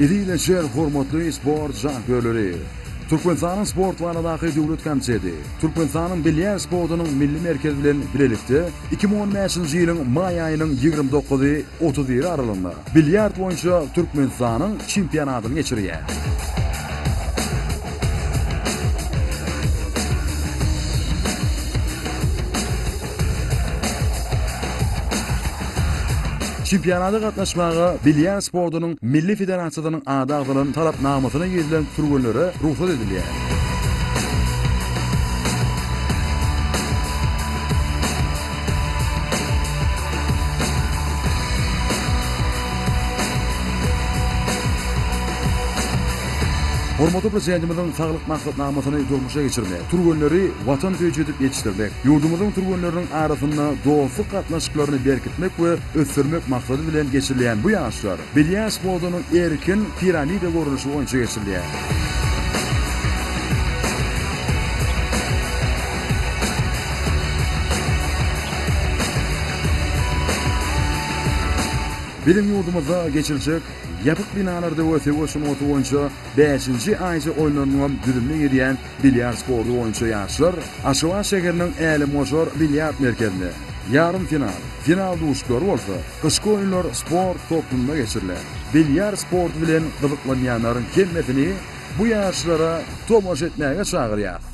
Eziz hormatly sport janköýerleri! Türkmenistanyň Sport baradaky döwlet komiteti, Türkmenistanyň Bilýard sportunyň milli merkezi bilen bilelikde 2015-nji ýylyň maý aýynyň 29-y, 31-i aralygynda bilýard boýunça Türkmenistanyň çempionatyny geçirýär. Çempionata gatnaşmaga bilýard sportunyň milli federasiýasynyň ady agzalan talapnamasyna girizilen türgenlere rugsat edilýär. Hormatly Prezidentimiziň Saglyk maksatnamasyny durmuşa geçirmek, türgenleri watansöýüji edip ýetişdirmek, ýurdumyzyň türgenleriniň arasynda dostluk gatnaşyklaryny berkitmek we ösdürmek maksady bilen geçirilýän bu ýaryşlar bilýard sportunyň erkin piramida görnüşi boýunça geçirilýär. Biziň ýurdumyzda geçiriljek ýapyk binalarda we söweş sungaty boýunça bäşinji Aziýa oýunlarynyňam düzümine girýän bilýard sporty boýunça ýaryşlar Aşgabat şäheriniň Älemgoşar bilýard merkezinde, ýarym final, final duşuşyklary bolsa Gyşky oýunlar sport toplumynda geçiriler. Bilýard sporty bilen gyzyklanýanlaryň hemmesini bu ýaryşlara tomaşa etmäge çagyrýarys.